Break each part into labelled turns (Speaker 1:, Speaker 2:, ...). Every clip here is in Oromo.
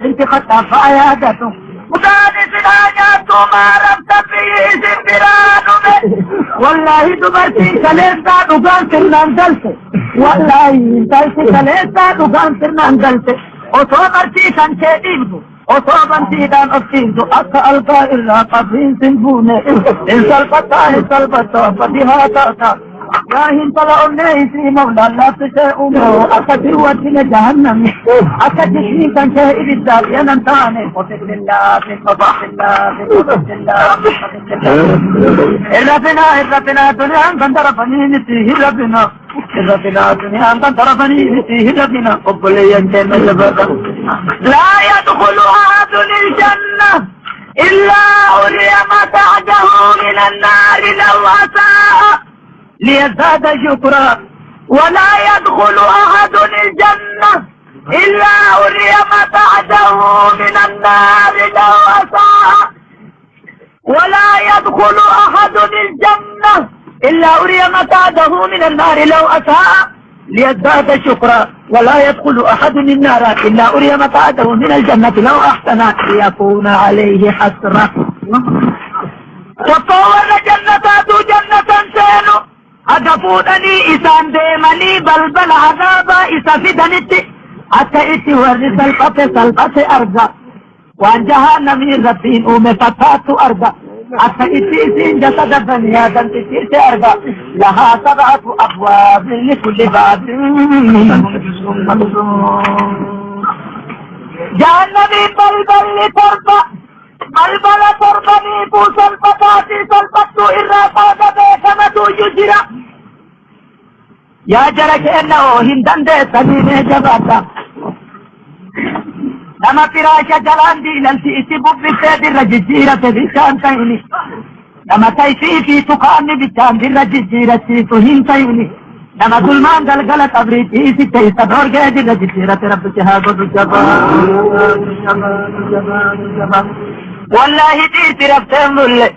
Speaker 1: Inti khaxaafaa yaadatu. Mutaan isin haa nyaattu maaram tabbii isin biraa dhume. Wallaahi dubartiin kaleessaa dhugaan sirnaan galte. Wallaahi intalti kaleessaa dhugaan sirnaan galte. Osoo martii kan kee dhiibdu. Osoo bantiidhaan of dhiibdu akka algaa irraa qabriin sin fuune. Hin salphattaa hin salphattaa fatihaa taata. Yaa intala onnee isii mawlaan laaffisee uume akka jirwatine jahannami akka jismiin kan kee ibiddaaf yanan taane ofillillaafi ofillillaafi ofillillaafi irra finaa irra finaa duniyaan kan tarafanii miti irra finaa irra finaa duniyaan kan tarafanii miti irra finaa obboleeyyan keenya jabaadha. Laa yadkhulu ahadun iljanna illaa uriya maq'adahu min annaari law asaa ليزداد شكرا ولا يدخل أحد الجنة إلا أري مقعده من النار لو أساء ولا يدخل أحد الجنة إلا أري مقعده من النار لو أساء ليزداد شكرا ولا يدخل أحد النار إلا أري مقعده من الجنة لو أحسن ليكون عليه حسرة. Tokko warra jannataatu jannatan seenu haga fuudhanii isaan deemanii balbala azaabaa isa fidanitti akka itti warri salphate salphate arga. Waan jahannamii Rabbiin uume fakkaattu arga. Akka itti isiin jasada baniyaa danfisiise arga. Lahaa sab'atu abwaabin likulli baabin minhum juz'un maqsuum. Jahannamii balballi torba balbala torbaniifuu salphataa fi salphattuu irraa qooda beekamatu iyyuu jira. Yaa jara keenna oo hin dandeessanii mee jabaadha. Nama firaasha jalaan diilalti itti bubbisee dirra jijjiirate bichaan ta'ini. Nama tayfii fi tukaanni bichaan dirra jijjiirachiisu hin ta'ini. Nama gulmaan galgala qabrii ciisicha isa dhoorgee dirra jijjiirate rabbi si haa godhu jabaa. Jabaa jabaa. Wallaahi dhiirti raftee hin bulle.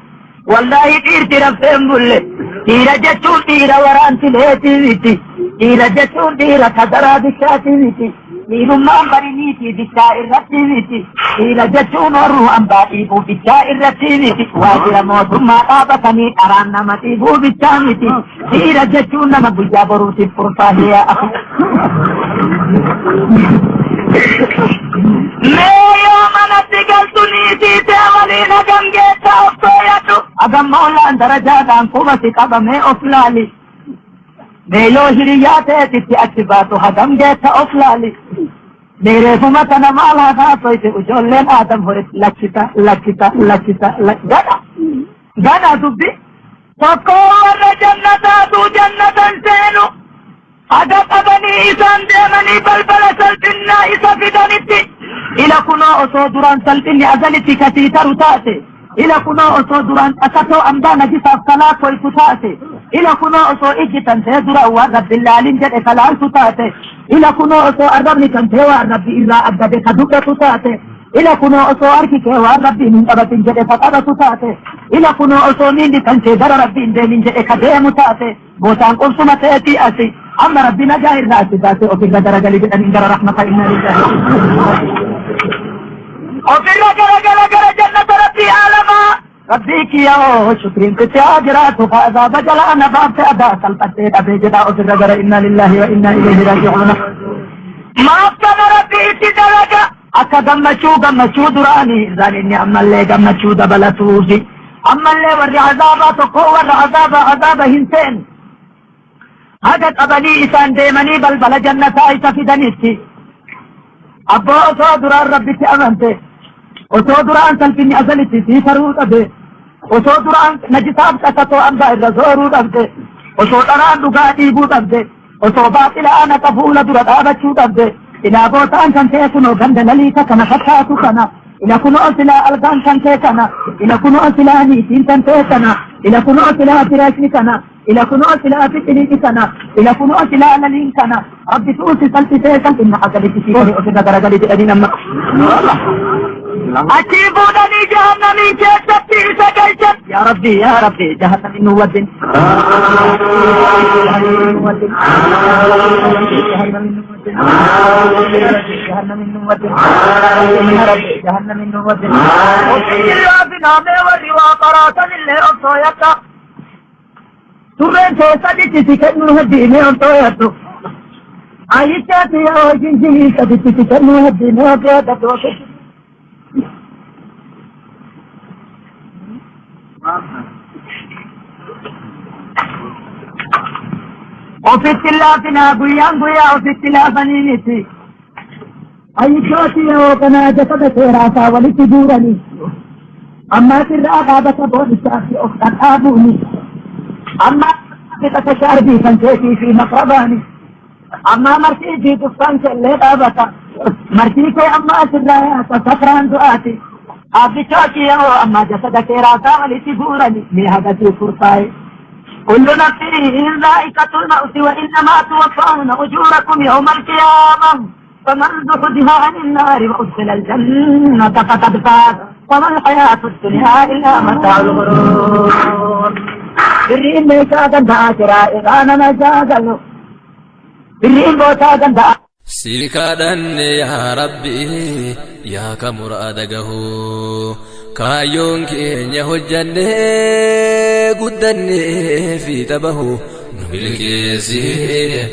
Speaker 1: Wallaahi dhiirti raftee hin bulle. Dhiira jechuun dhiira waraantileetii miti. Dhiira jechuun dhiira kadaraa bichaatii miti. Dhiirummaan bari niitii bichaa irratti miti. Dhiira jechuun horruu ambaa dhiibuu bichaa irratti miti. Waajjira mootummaa dhaabatanii dharaan nama dhiibuu bichaa miti. Dhiira jechuun nama guyyaa boruutiif kurfaahee yaa'u. Mee yoo manatti galtu niitii tee waliin hagam geessa of tooyadhu. Hagam maulaan darajaadhaan quba si qaba mee of laali. Mee yoo hiriyyaa teetitti achi baatu hagam geessa of laali. Mee reefuma tana maal haa haasoyte ijoolleen aadam hore lakkisa lakkisa lakkisa gana gana dubbi. Tokko warra jannataatu jannatan seenu haga qabanii isaan deemanii balbala salphinnaa isa fidanitti ila kunoo osoo duraan salphinni azalitti kasii taru taate ila kunoo osoo duraan qasatoo ambaa najisaaf kalaa koytu taate ila kunoo osoo ijji tantee duraan waan rabbi laalin jedhe kalaaltu taate ila kunoo osoo arrabni tantee waan rabbi irraa aggade ka dubbatu taate ila kunoo osoo harki kee waan rabbiin hin qabatin jedhe ka qabatu taate ila kunoo osoo miilli kan kee gara rabbiin deemin jedhe ka deemu taate gootaan qubsuma teetii asi amma rabbi nagaa irraa asi baasee ofirra garagali jedhaniin gara rahmata inna lillahi ofirra garagala gara jannata rabbii aalamaa rabbii kiyya oo shukriin sitti haa jiraatu ka azaaba jalaa na baafte adaa salphattee dhabee jedhaa ofirra gara inna lillahi wa inna ilayhi raaji'uuna maaf kana rabbi itti dalaga akka gammachuu gammachuu duraanii irraan inni ammallee gammachuu dabalatuufi ammallee warri azaabaa tokko warra azaabaa azaaba hin seenu haga qabanii isaan deemanii balbala jannataa isa fidanitti abboo osoo duraan rabbitti amante osoo duraan salphinni azalitti sii taruu dhabe osoo duraan najisaaf qasatoo ambaa irra zooruu dhabde osoo dharaan dhugaa dhiibuu dhabde osoo baaxilaan akka fuula dura dhaabachuu dhabde ilaa bootaan kan kee kunoo ganda laliisa kana fakkaatu kana ila kunoo silaa algaan kan kee kana ila kunoo silaa niitiin kan kee kana ila kunoo silaa firaashni kana ila kunoo silaa fixiliini kana ila kunoo silaa laliin kana rabbi tuusi salphisee salphinna azalitti sii godhe ofirra garagali jedhanii nama achii fuudhanii jahannamiin keessatti isa galchan yaa rabbi yaa rabbi jahannamiin nu waddin jahannamiin nu waddin jahannamiin nu waddin. wadin. Jahannamin nu wadin. Rabbi jahannamin nu wadin. Ofitti warri waa qaraatanillee obsoo yakka. Turreen keessa si kennuu heddiinee obsoo yaddu. Ayyichaati yoo jinjinii saditti si kennuu heddiinee obsoo yaddu. Ofitti laafinaa guyyaan guyyaa ofitti laafanii miti. Ayyichaati yoo kanaa jasada seeraasaa walitti guuranii. Ammaas irraa dhaabata boonichaa fi of dhadhaabuuni. Amma fixata shaarbii kan keetii fi maqrabaani. Amma martii fi tuffaan kellee dhaabata. Martii kee amma asirraa yaasa sakraan du'aati. Abbichooti yoo amma jasada keeraasaa walitti guurani mee hagatii kurfaa'e. كل نفس ذائقة الموت وإنما توفون أجوركم يوم القيامة فمن زحزح عن النار وأدخل الجنة فقد فاز وما الحياة الدنيا إلا متاع الغرور. Birriin meeshaa danda'a jira irraa nama jaagalu. Birriin bootaa danda'a.
Speaker 2: Si kadhanne yaa Rabbi, yaa ka muraada gahuu, kaayyoon keenya hojjanne guddannee fi tabahu nu milkeessi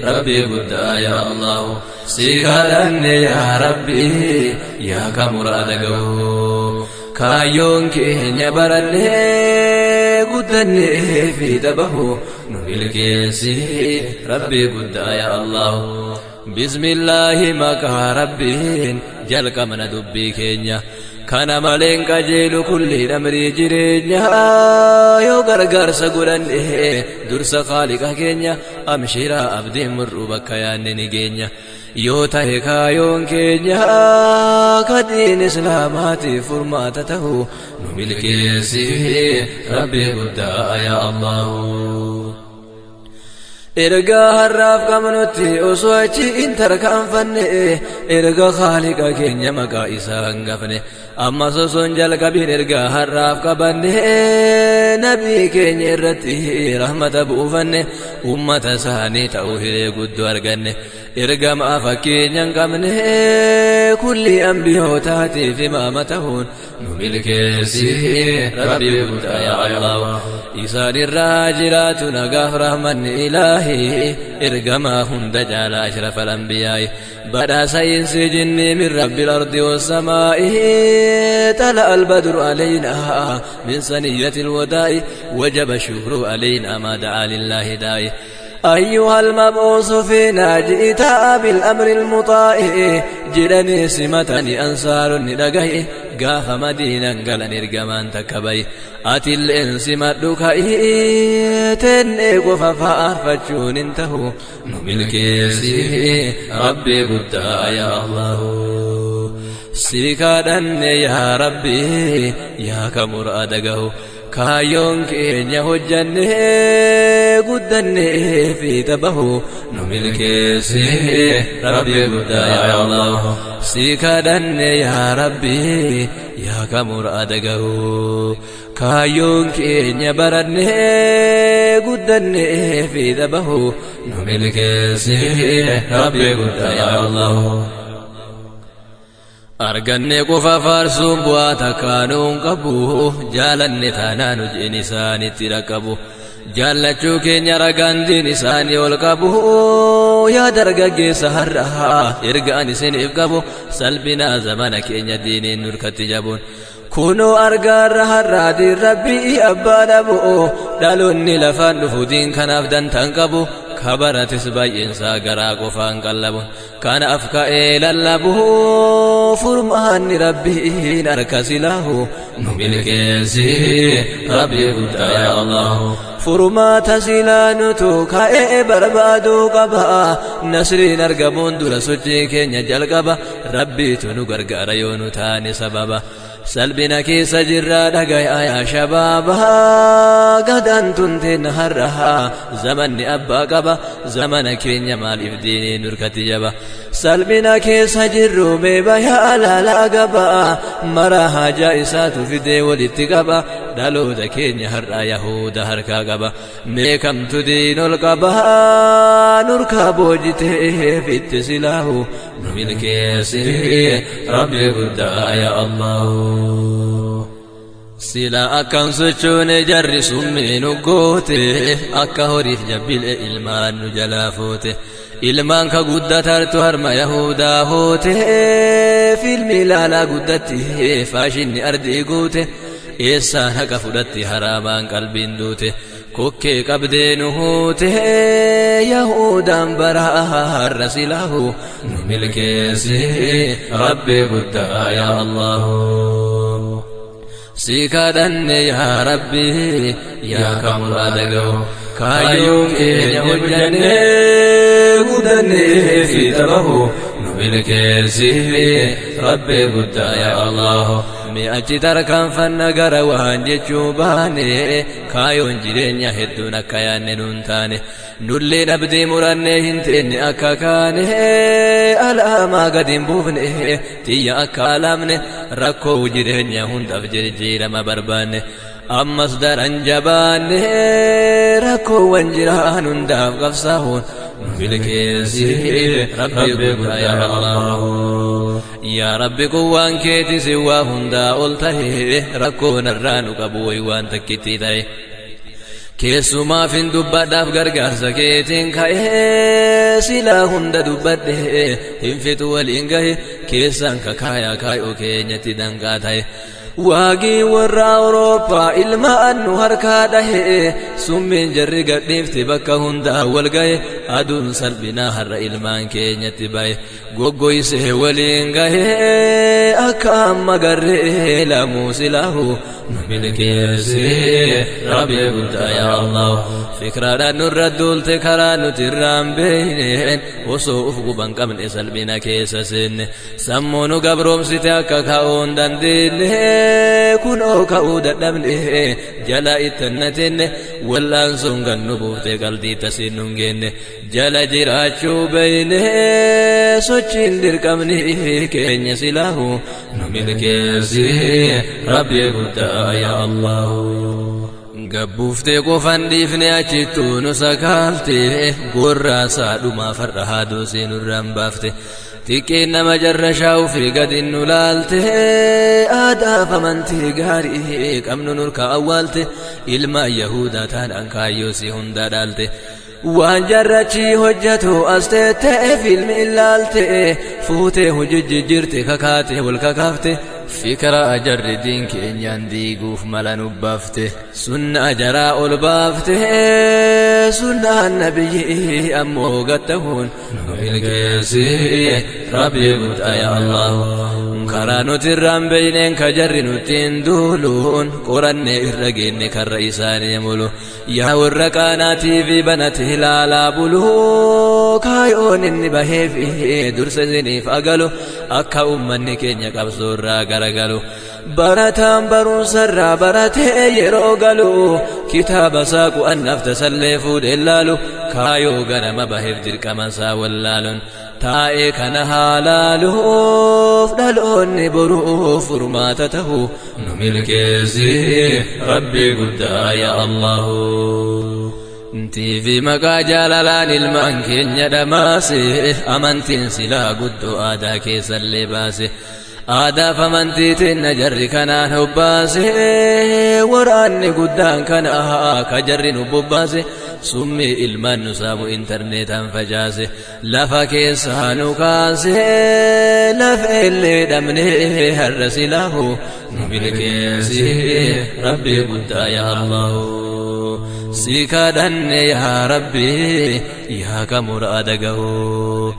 Speaker 2: Rabbi guddaa yaa Allahu. Si kadhanne yaa Rabbi, yaa ka muraada gahuu, kaayyoon keenya barannee guddannee fi tabahu nu milkeessi Rabbi guddaa yaa Allahu. Bismillaahi, maqaa Rabbiin jalqabna dubbii keenya. Kana maleen qajeelu kulliin amrii jireenya. Yoo gargaarsa godhanne dursa Khaaliqa keenya, amshiraa abdiin murruu bakka yaanne ni geenya. Yoo tahe kaayoon keenya kadiin Islaamaatiif furmaata ta'u nu milkeessi Rabbi guddaa yaa Allahu. Ergaa har'aaf qabnutti osoo achi hin tarkaanfanne, erga Khaaliqa keenya maqaa isaa hangafne, ammas osoo hin jalqabin ergaa har'aaf qabanne, nabii keenya irratti rahmata buufanne, ummata isaanii ta'uu hiree guddoo arganne, ergamaa fakkeenya hin qabne, kulli ambiyootaatiif imaama ta'uun nu milkeessi Rabbi guddaa yaa Allah. Isaan irraa jiraatu nagaaf rahmanni Ilaahi, ergamaa hunda caala ashraf al-anbiyaa'i, badhaasa insi jinni min rabbil ardi wassamaa'i. طلع البدر علينا من ثنية الوداع، وجب الشكر علينا ما دعا لله داعي. أيها المبعوث فينا جئت بالأمر المطاع jedhanii simatani ansaaronni dhagahi. Gaafa Madiinan galan ergamaan takka bayi, atilleen simadhu ka'ii, tennee qofa faarfachuun hin tahu. Nu milkeessi Rabbi guddaa yaa Allahu. Si kadhanne yaa Rabbi, yaa ka muraada gahu, kaayyoon keenya hojjanne guddannee fi tabahu nu milkeessi Rabbi guddaa yaa Allah. Si kadhanne yaa Rabbi, yaa ka muraada gahu, kaayyoon keenya barannee guddannee fi tabahu nu milkeessi Rabbi guddaa yaa Allah. Arganne qofa faarsuun bu'aa takkaanuun qabu, jaalanne taanaan hojiin isaanitti dhaqqabu, jaallachuu keenya ragaan diin isaanii ol qabu. Yaa dargaggeessa har'aa, ergaan isiniif qabu, salphinaa zamana keenya diiniin nurkatti jabuun kunoo argaarra. Har'aatiin Rabbii abbaa dhabu, dhaloonni lafaan dhufu diin kanaaf dantaan qabu, kabaratis baay'eensaa garaa qofaan qallabu. Kanaaf ka'ee lallabu, furmaanni Rabbiin harka silaahu. Nu milkeessi Rabbi guddaa yaa Allah. Furmaata silaa nutu ka'ee barbaaduu qaba. Nasriin argamuun dura sochii keenya jalqaba. Rabbiitu nu gargaara yoo nu taane sababa. Salphina keessa jirraa dhagayaa yaa shabaaba, gadaan tunteen har'a zamanni abbaa qaba. Zamana keenya maaliif diiniin nurkatti jaba? Salphina keessa jirru mee bayaa laalaa gaba, mara haajaa isaatu fidee walitti qaba. Dhaloota keenya har'a Yahuda harkaa qaba. Meekamtu diin ol qaba nurkaa boojiteef itti silaahu nu milkeessi Rabbi guddaa yaa Allahu. Sila akkam sochoone jarri summii nu goote, akka horiif jabbile ilmaan nu jalaa foote. Ilmaan ka guddatartu harma Yahudaa hoote, filmi ilaalaa guddatti faashinni ardii guute. Eessaan haqa fudhatti haraamaan qalbiin duute, kokkee qabdee nu huute Yahudaan bara har'a silaahu nu milkeessi Rabbi guddaa yaa Allahu. Si kadhanne yaa Rabbi yaa ka muraada ga'u, kaayyoon keenya hojjanne guddannee fi tabahu nu milkeessi Rabbi guddaa yaa Allahu. Mi'achi tarkaanfanna gara waan jechuu baane, kaayoon jireenya hedduun akka yaanne nuun taane, nulleen abdii murannee hin teenne akka kaane, alaamaa gad hin buufne xiyya akka alaamne, rakkoo jireenya hundaaf jijjiirama barbaanne, ammas daran jabaanne rakkoowwan jiraan hundaaf qabsaa'uun nu milkeessi Rabbi guddaa yaa Allahu. Yaa Rabbi quwwaan keeti si waa hundaa ol tahe, rakkoo narraa nu qabu wayi waan takkitti ta'e. Keessumaaf hin dubbadhaaf gargaarsa keetiin ka'e, silaa hunda dubbadhe hin fixu waliin gahe, keessaan kakaayaa kaayoo keenyatti danqaa ta'e. Waagii warra Awurooppaa ilmaan nu harkaa dhahe, summiin jarri gadhiifti bakka hundaa wal gahe, aduun salphinaa har'a ilmaan keenyatti bahe, goggoysee waliin gahe akka amma garree lamuu silaahu nu milkeessi Rabbi guddaa yaa Allah. Fikraadhaan nurra duulte karaa nuti irraan beeyneen, osoo uf guban qabne salphina keessa seenne, sammuu nu gabroomsite akka ka'uu hin dandeenye, kunoo ka'uu dadhabne jala ittannatenne, wallaan sun kan nu buufte qalbii tasiin nun geenne, jala jiraachuu beeyne sochiin dirqamni keenya silaahu nu milkeessi Rabbi guddaa yaa Allahu. Gabbuuftee qofan dhiifne achittuu nu sakaalte, gorraasaa dhumaa farra haaduu nurraan baafte. Xiqqeen nama jarra shaa'uu fi gadi nu laalte, aadaaf amantii gaarii qabnu nurka awwaalte, ilmaan Yahudaa taanaan kaayyoo si hundaa dhaalte. Waan jarrachi hojjetu as teettee filmi ilaalte, fuutee hojii jijjiirte kakaate wal kakaafte, fikra jarri diin keenyaan diiguuf mala nu baafte, sunna jaraa ol baafte, sunnaan nabiyyi ammoo gattahuun nu milkeessi Rabbi guddaa yaa Allah. Karaa nuti irraan beeyneen ka jarri nutti hin duuluun, qorannee irra geenne karra isaanii mulu, yaa warra qaanaatii fi banate ilaalaa bulu, kaayoon inni baheef dursa isiniif agalu, akka ummanni keenya qabsoorraa garagalu. Barataan barumsarraa baratee yeroo galu, kitaaba isaa qu'annaaf tasallee fuudhee laalu, kaayoo ganama baheef dirqama isaa wallaaluun taa'ee kana haalaaluuf dhaloonni boruuf furmaata tahu nu milkeessi Rabbi guddaa yaa Allahu. TV maqaa jaalalaan ilmaan keenya dhamaase, amantiin silaa guddoo aadaa keessallee baase. Aadaaf amantii teenna jarri kanaan hobbaase, waraanni guddaan kana ka jarri nu bobbaase, summii ilmaan nu saamu intarneetaan facaase, lafa keessaa nu kaase, lafa illee dhabne har'a silaahu nu milkeessi Rabbi guddaa yaa Allahu. Si kadhanne yaa Rabbi yaa ka muraada gahu,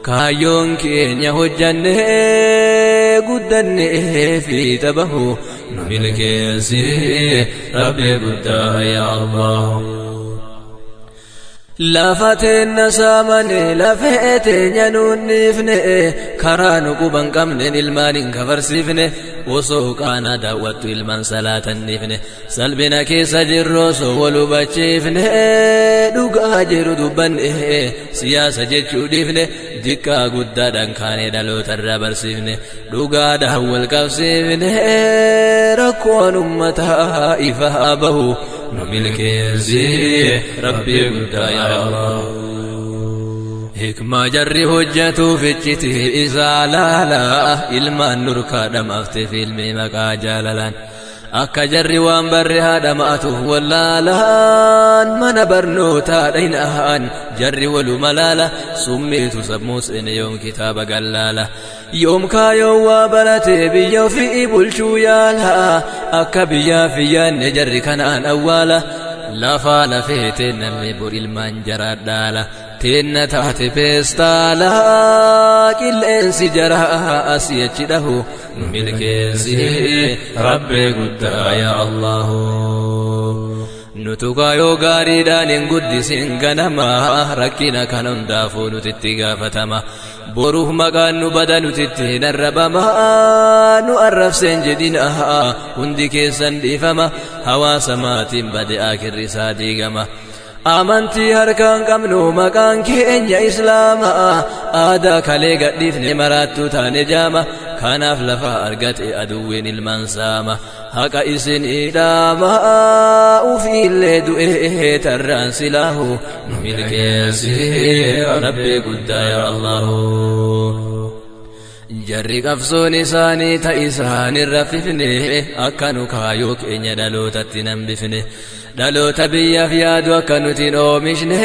Speaker 2: kaayyoon keenya hojjanne guddanne fi tabahu nu milkeessi Rabbi guddaa yaa Allahu. Lafa teenna saamane lafee teenya nuun dhiifne, karaa nu quban qabneen ilmaan hin kafarsiifne, osoo qaanaa daawwattu ilmaan salaatan dhiifne, salphina keessa jirru osoo wal hubachiifne, dhugaa jiru dubbanne siyaasa jechuu dhiifne, Diqqaa guddaadhaan kaanee dhaloota irraa barsiifne, dhugaadhaan wal qabsiifne, rakkoon ummataa ifaa bahu nu milkeessi Rabbii guddaa yaa Allah. Hikmaa jarri hojjetuuf iccitii isaa laala, ilmaan nurkaa dhamaafte fiilmii maqaa jaalalaan. Akka jarri waan barre haadhamaatuuf wallaalaan, mana barnootaa dhayna'aan jarri waluma laala, summiitu sammuu seene yoom kitaaba gallaala. Yoom kaayoon waa barate biyya ofii bulchuu yaala, akka biyyaa fi yaanne jarri kanaan awwaala. Lafaa lafee namni bor ilmaan jaraa dhaala. Teenna taate peestaala, qilleensi jaraa asii achi dhahu nu milkeessi Rabbii guddaa yaa Allahu. Nutu kaayoo gaariidhaan hin guddisin ganama, rakkina kan hundaafuu nutitti gaafatama. Boruuf maqaan nu bada nutitti hin arrabama, nu arrabseen jedhina hundi keessan dhiifama, hawaasa maatiin bade akirri isaa diigama. Amantii harkaan qabnu maqaan keenya Islaama, aadaa kalee gadhiifne maraattuu taane jaama, kanaaf lafa argate aduwwiin ilmaan saama. Haqa isin dhaama ufiillee du'ee tarraan silaahu nu milkeessi Rabbii guddaa yaa Allahu. Jarri qabsoon isaanii ta isaan irra fifne, akka nu kaayoo keenya dhalootatti nan bifne, dhaloota biyyaaf yaadu akka nuti hin oomishne,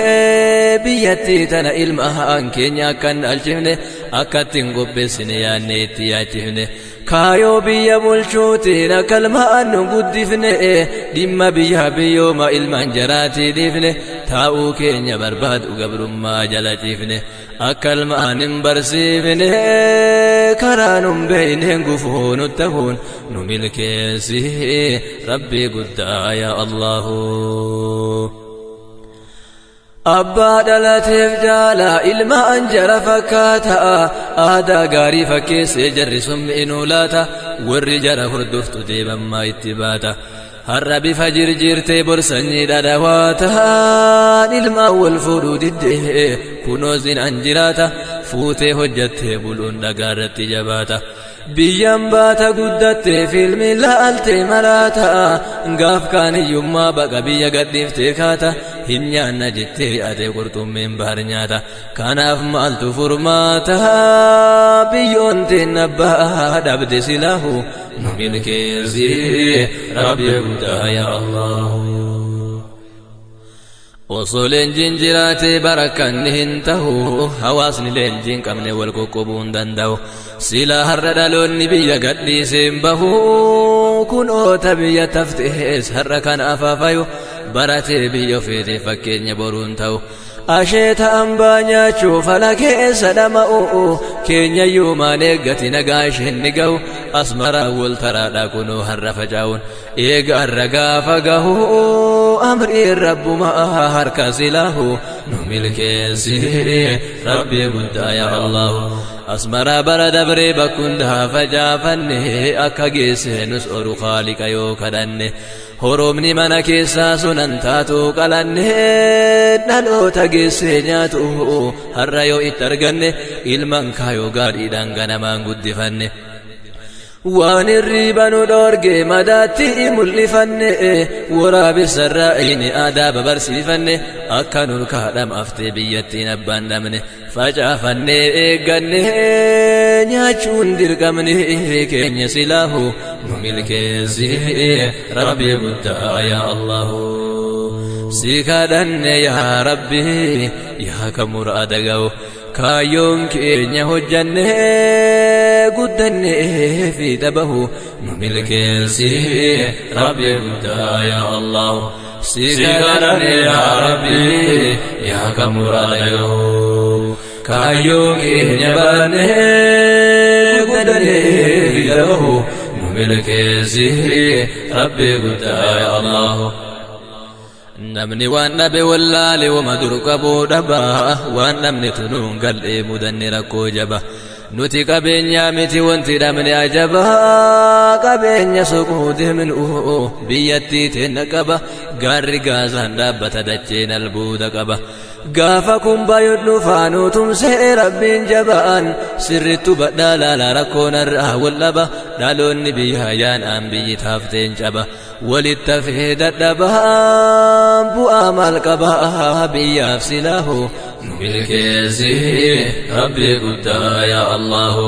Speaker 2: biyyattii tana ilmaan keenya akka hin dhalchifne, akka ittiin qopheessine yaadne itti yaachifne. Kaayoo biyya bulchuutiin akka ilmaan nu guddifne, dhimma biyya biyyooma ilmaan jaraatii dhiifne, taa'uu keenya barbaadu gabrummaa jala ciifne, akka ilmaan hin barsiifne karaa nun beeyneen gufuu nu ta'uun nu milkeessi Rabbii guddaa yaa Allahu. Abbaa dhalateef jaala ilmaan jara fakkaata, aadaa gaarii fakkeessee jarri summi inuu laata, warri jara hordoftu deebammaa itti baata. Har'a bifa jirjiirtee borsanyii dhadhawaata, ilmaan wal fuudhuu diddee kunoo zinaan jiraata, fuutee hojjattee buluun dhagaa irratti jabaata. Biyyaan baata guddattee fiilmii laaltee maraata, gaaf kaan hiyyummaa baqa biyya gadhiiftee kaata, hin nyaanna jettee yaadee qurxummiin bahar nyaata. Kanaaf maaltu furmaata, biyyoon teenna abbaa dhabde silaahu nu milkeessi Rabbi guddaa yaa Allahu. Osoo leenjiin jiraatee barakkanni hin ta'u, hawaasni leenjiin qabne wal qoqqobuu hin danda'u. Silaa har'a dhaloonni biyya gadhiisee hin bahu, kunoota biyya taftees har'a kana afaafayu, baratee biyya ofiitiif fakkeenya boruun ta'u. Asheeta hambaa nyaachuu fala keessa dhama'u, keenyayyuu maan eeggati nagaa isheen ni ga'u, asmaraa wal taraadha kunoo har'a faca'uun. Eega har'a gaafa gahu amriin rabbumaa harka silaahu nu milkeessi Rabbii guddaa yaa Allahu. Asmaraa bara dabree bakkundaa facaafanne, akka geesse nus oru Khaaliqa yoo kadhanne. Horomni mana keessaa sunan taatu qalanne, dhaloota geessee nyaatu har'a yoo itti arganne, ilmaan kaayoo gaariidhaan ganamaan guddifanne. Waan hirriiba nu dhoorge madaatti mul'ifanne, waraabessarraa inni aadaa babarsiifanne, akka nurkaa dhamaaftee biyyattiin abbaan dhabne, facaafannee eegganne nyaachuun dirqamne keenya silaahu nu milkeessi Rabbii guddaa yaa Allahu. Si kadhanne yaa Rabbi yaa ka muraada ga'u, kaayyoon keenya hojjanne guddanne fi dabahu nu milkeessi Rabbi guddaa yaa Allahu. Si kadhanne yaa Rabbi yaa ka muraada ga'u, kaayyoon keenya baranne guddanne fi dabahu nu milkeessi Rabbi guddaa yaa Allahu. Namni waan dhabe wallaale wama dur qabuu dhaba, waan dhabne tunuun gal'ee mudanne rakkoo jaba. Nuti qabeenyaa miti wanti dhabne ajaba, qabeenya suquu deemnu biyyattii teenna qaba, gaarri gaazaan dhaabbata dacheen albuuda qaba. Gaafa kun baay'ee dhufaanu tumsee Rabbiin jabaan sirrittu badhaa laala rakkoon irraa wallaba dhaloonni biyya yaanaan biyyi taafteen caba walitti hafee dadhabaan bu'aa maal qaba biyyaaf silaahu nu milkeessi Rabbi guddaa yaa Allahu.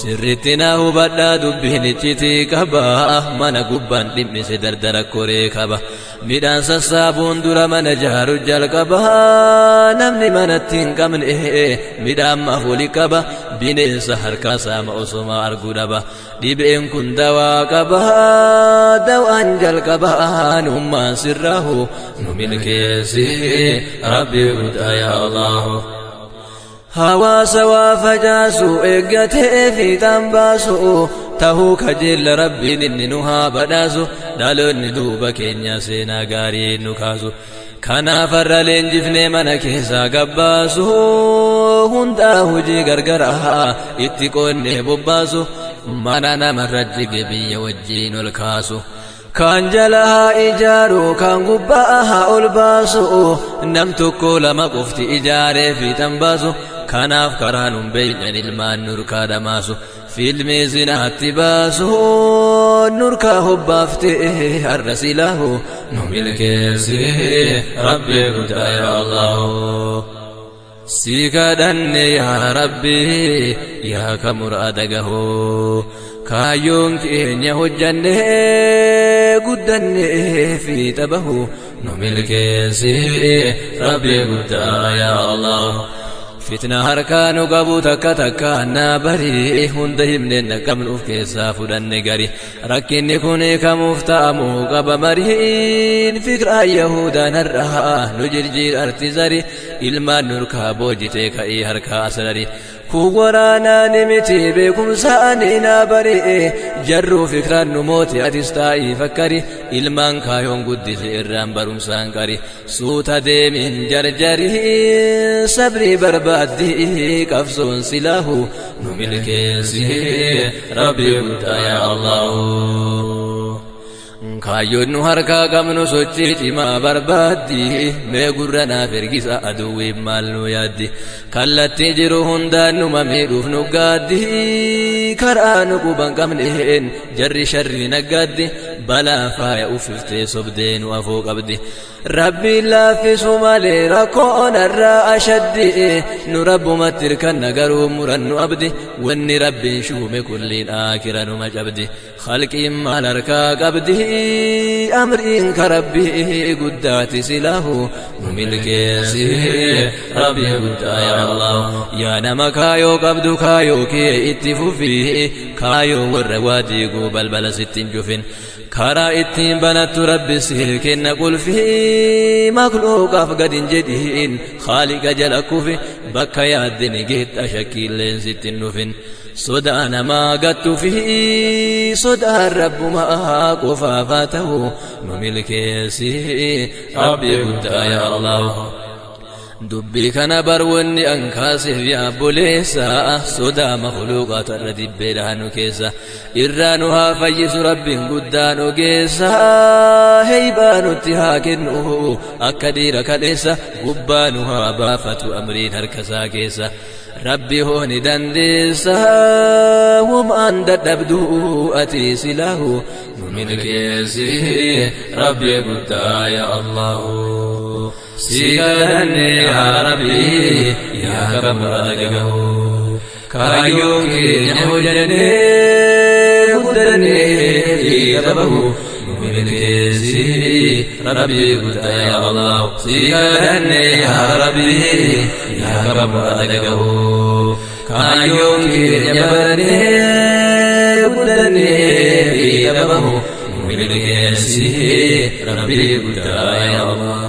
Speaker 2: Sirritti na hubadhaa dubbiin iccitii qaba mana gubbaan dhimmise dardara koree qaba midhaan sassaabuun dura mana jaaru jalqaba namni manatti hin qabne midhaan maaf wali qaba bineensa harkaa saama osoma arguu dhaba dhibeen kun dawaa qaba dawaan jalqaba nummaan sirraahu nu milkeessi Rabbi guddaa yaa Allahu. Hawaasa waa facaasu eeggatee fiixaan baasu tahuu kajeella Rabbiin inni nu haa badhaasu dhaloonni duuba keenya seenaa gaarii nu kaasu kanaaf har'a leenjifnee mana keessaa gabbaasu hundaa hojii gargaraa itti qoonnee bobbaasu mana namarra jige biyya wajjiin ol kaasu. Kan jala haa ijaaru kan gubbaa haa ol baasu nam tokko lama qofti ijaaree fiixan baasu kanaaf karaa nun beeynan ilmaan nurkaa dhamaasu fiilmii zinaatti baasu nurkaa hobbaaftee har'a silaahu nu milkeessi Rabbi guddaa yaa Allahu. Si kadhanne yaa Rabbi yaa ka muraada gahoo kaayyoon keenya hojjanne guddanne fiixa bahu nu milkeessi Rabbi guddaa yaa Allah. Fitna harkaa nu qabu takka takka naa bari hunda himne naqabnu of keessaa fudhanne gari rakkinni kun kamuuf ta'amuu qaba mariin fikraa yahudaan har'aa nu jirjiir zari ilmaan nurkaa boojitee ka'ii harkaa asrari kun waraanaa ni miti beekumsaani naa bari jarruu fikraan nu moote atis taa'ii fakkari ilmaan kaayoon guddise irraan barumsaan qari suuta deemin jarjari sabrii barbaaddi qabsoon silaahu nu milkeessi Rabbi guddaa yaa Allahu. Kaayyoon nu harkaa qabnu sochii cimaa barbaaddi mee gurra naaf ergisa aduwwiin maal nu yaaddi kallattii jiru hundaan numa miidhuuf nu gaaddi karaa nu quban qabneen jarri sharrii naggaaddi balaa faaya uffiftee sobdee nu afoo qabdi Rabbiin laaffisu malee rakkoon irraa ashaddi nu rabbumatti hirkanna garuu murannu abdi wanni Rabbiin shuume kulliin aakira numa cabdi khalqiin maal harkaa qabdi amriin ka Rabbii guddaati silaahu nu milkeessi Rabbii guddaa yaa Allah. Yaa nama kaayoo qabdu kaayoo kee itti fufi kaayoo warra waa diiguu balbala sitti hin cufin karaa ittiin banattu Rabbi siif kenna qulfii makluuqaaf gad hin jedhiin khaaliqa jala kufi bakka yaadde ni geetta shakkiilleen sitti hin dhufin sodaa namaa gattu fi sodaan rabbumaa qofaaf haa ta'u nu milkeessi Rabbi guddaa yaa Allah. Dubbii kana barwoonni an kaaseef yaa obboleessa sodaa makhluuqaatu irra dibbeedha nu keessa irraa nu haa fayyisu Rabbiin guddaan ogeessa heybaa nutti haa kennu akka dhiira kadheessa gubbaa nu haa baafatu amriin harka isaa keessa Rabbi hooni dandeessa womaan dadhabdu ati silaahu nu milkeessi Rabbi guddaa yaa Allahu. Si kadhanne yaa Rabbi yaa ka muraada gahu kaayyoon keenya hojjanne guddanne fiixa bahu nu milkeessi Rabbi guddaa yaa Allah. Si kadhanne yaa Rabbi yaa ka muraada gahu kaayyoon keenya baranne guddanne fiixa bahu nu milkeessi Rabbi guddaa yaa Allah.